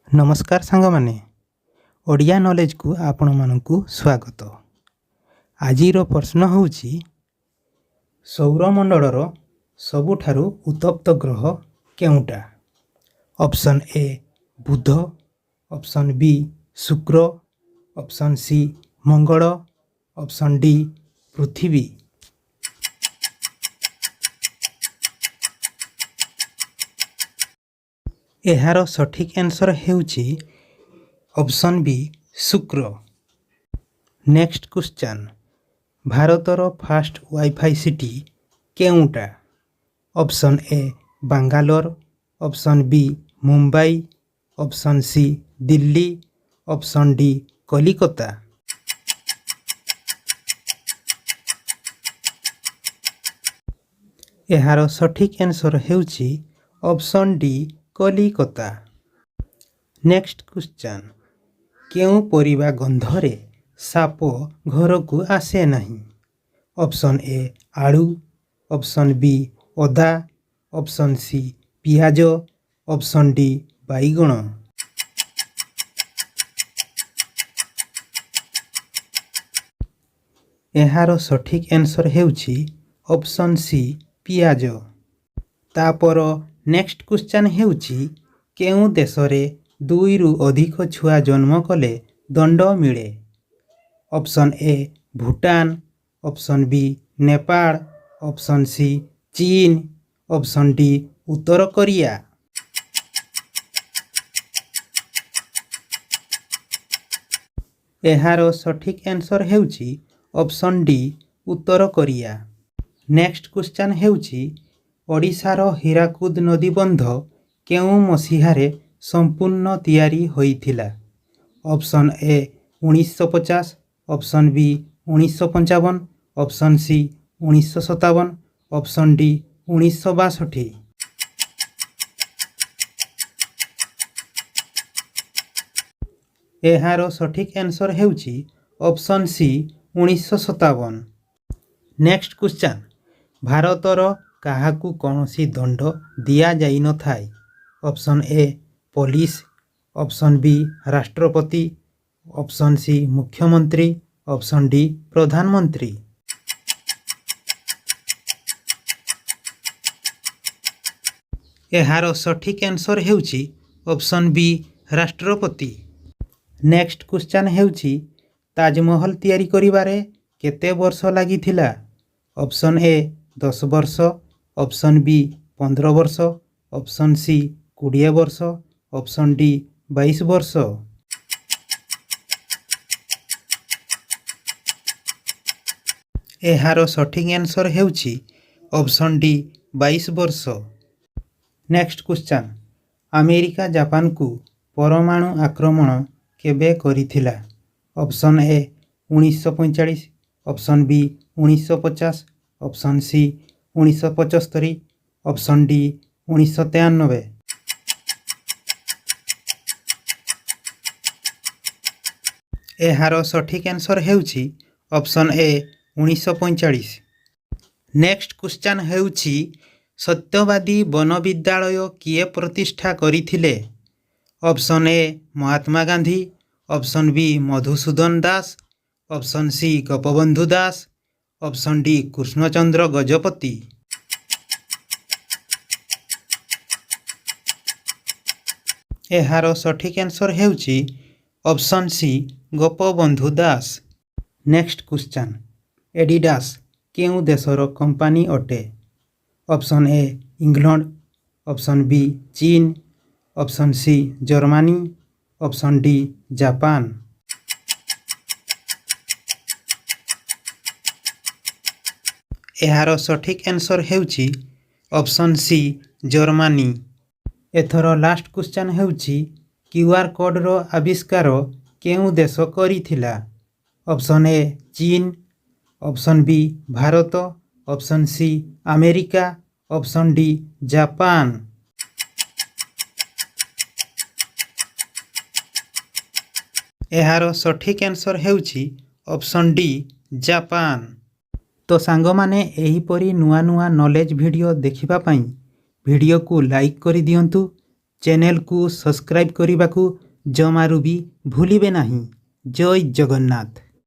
ନମସ୍କାର ସାଙ୍ଗମାନେ, ଓଡ଼ିଆ ନଲେଜକୁ ଆପଣମାନଙ୍କୁ ସ୍ୱାଗତ। ଆଜିର ପ୍ରଶ୍ନ ହେଉଛି, ସୌରମଣ୍ଡଳର ସବୁଠାରୁ ଉତ୍ତପ୍ତ ଗ୍ରହ କେଉଁଟା? ଅପସନ୍ ଏ ବୁଧ, ଅପସନ୍ ବି ଶୁକ୍ର, ଅପସନ୍ ସି ମଙ୍ଗଳ, ଅପସନ୍ ଡି ପୃଥିବୀ। ଏହାର ସଠିକ୍ ଆନ୍ସର୍ ହେଉଛି ଅପସନ୍ ବି ଶୁକ୍ର। ନେକ୍ସଟ କ୍ୱେଶ୍ଚନ୍, ଭାରତର ଫାଷ୍ଟ ୱାଇଫାଇ ସିଟି କେଉଁଟା? Option A Bangalore, option B Mumbai, option C Delhi, option D Calcutta. ଏହାର ସଠିକ୍ ଆନ୍ସର୍ ହେଉଛି option D Kolkata. Next question, କେଉଁ ପରିବା ଗନ୍ଧରେ ସାପ ଘରକୁ ଆସେ ନାହିଁ? ଅପସନ୍ ଏ ଆଳୁ, ଅପସନ୍ ବି ଅଦା, ଅପସନ୍ ସି ପିଆଜ, ଅପସନ୍ ଡି ବାଇଗଣ। ଏହାର ସଠିକ୍ ଆନ୍ସର୍ ହେଉଛି ଅପସନ୍ ସି ପିଆଜ। ତାପର ନେକ୍ସଟ କ୍ୱେଶ୍ଚନ୍ ହେଉଛି, କେଉଁ ଦେଶରେ ଦୁଇରୁ ଅଧିକ ଛୁଆ ଜନ୍ମ କଲେ ଦଣ୍ଡ ମିଳେ? Option A Bhutan, option B Nepal, option C ଚୀନ, ଅପସନ୍ ଡି ଉତ୍ତର କୋରିଆ। ଏହାର ସଠିକ୍ ଆନ୍ସର୍ ହେଉଛି ଅପସନ୍ ଡି ଉତ୍ତର କୋରିଆ। ନେକ୍ସଟ କ୍ୱେଶ୍ଚନ୍ ହେଉଛି, ଓଡ଼ିଶାର ହୀରାକୁଦ ନଦୀବନ୍ଧ କେଉଁ ମସିହାରେ ସମ୍ପୂର୍ଣ୍ଣ ତିଆରି ହୋଇଥିଲା? Option A 1950, option B 1955, option C 1957, option D 1962। ଏହାର ସଠିକ୍ ଆନ୍ସର୍ ହେଉଛି ଅପସନ୍ ସି 1957। ନେକ୍ସଟ କ୍ୱେଶ୍ଚନ୍, ଭାରତର କାହାକୁ କୌଣସି ଦଣ୍ଡ ଦିଆଯାଇନଥାଏ? Option A police, option B ରାଷ୍ଟ୍ରପତି, ଅପସନ୍ ସି ମୁଖ୍ୟମନ୍ତ୍ରୀ, ଅପସନ୍ ଡି ପ୍ରଧାନମନ୍ତ୍ରୀ। ଏହାର ସଠିକ୍ ଆନ୍ସର୍ ହେଉଛି ଅପସନ୍ ବି ରାଷ୍ଟ୍ରପତି। ନେକ୍ସଟ କ୍ୱେଶ୍ଚନ୍ ହେଉଛି, ତାଜମହଲ ତିଆରି କରିବାରେ କେତେ ବର୍ଷ ଲାଗିଥିଲା? ଅପସନ୍ ଏ 10 ବର୍ଷ, ଅପସନ୍ ବି 15 ବର୍ଷ, ଅପସନ୍ ସି 20 ବର୍ଷ, ଅପସନ୍ ଡି 22 ବର୍ଷ। ଏହାର ସଠିକ୍ ଆନ୍ସର୍ ହେଉଛି ଅପସନ୍ ଡି 22 ବର୍ଷ। ନେକ୍ସଟ କ୍ୱେଶ୍ଚନ୍, ଆମେରିକା ଜାପାନକୁ ପରମାଣୁ ଆକ୍ରମଣ କେବେ କରିଥିଲା? Option A 1945, option B 1950, option C 1975, option D 1993। ଏହାର ସଠିକ୍ ଆନ୍ସର୍ ହେଉଛି ଅପସନ୍ ଏ 1945। ନେକ୍ସଟ କ୍ୱେଶ୍ଚନ୍ ହେଉଛି, ସତ୍ୟବାଦୀ ବନବିଦ୍ୟାଳୟ କିଏ ପ୍ରତିଷ୍ଠା କରିଥିଲେ? Option A Mahatma Gandhi, option B Madhusudan Das, option C Gopabandhu Das, option D Krishnachandra Gajapati. ଏହାର ସଠିକ୍ ଆନ୍ସର୍ ହେଉଛି option C Gopabandhu Das. Next question, Adidas କେଉଁ ଦେଶର କମ୍ପାନୀ ଅଟେ? Option A England, option B ଚୀନ, option C Germany, option D Japan. ଏହାର ସଠିକ୍ answer ହେଉଛି ଅପସନ୍ ସି ଜର୍ମାନୀ। ଏଥର ଲାଷ୍ଟ କ୍ୱେଶ୍ଚନ୍ ହେଉଛି, କ୍ୟୁଆର୍ କୋଡ଼୍ର ଆବିଷ୍କାର କେଉଁ ଦେଶ କରିଥିଲା? ଅପସନ୍ ଏ ଚୀନ, option B Bharat, option C America, option D Japan. ଏହାର ସଠିକ୍ ଆନ୍ସର୍ ହେଉଛି ଅପସନ୍ ଡି ଜାପାନ। ତ ସାଙ୍ଗମାନେ, ଏହିପରି ନୂଆ ନୂଆ ନଲେଜ୍ ଭିଡ଼ିଓ ଦେଖିବା ପାଇଁ ଭିଡ଼ିଓକୁ ଲାଇକ୍ କରିଦିଅନ୍ତୁ। ଚ୍ୟାନେଲକୁ ସବସ୍କ୍ରାଇବ୍ କରିବାକୁ ଜମାରୁ ବି ଭୁଲିବେ ନାହିଁ। ଜୟ ଜଗନ୍ନାଥ।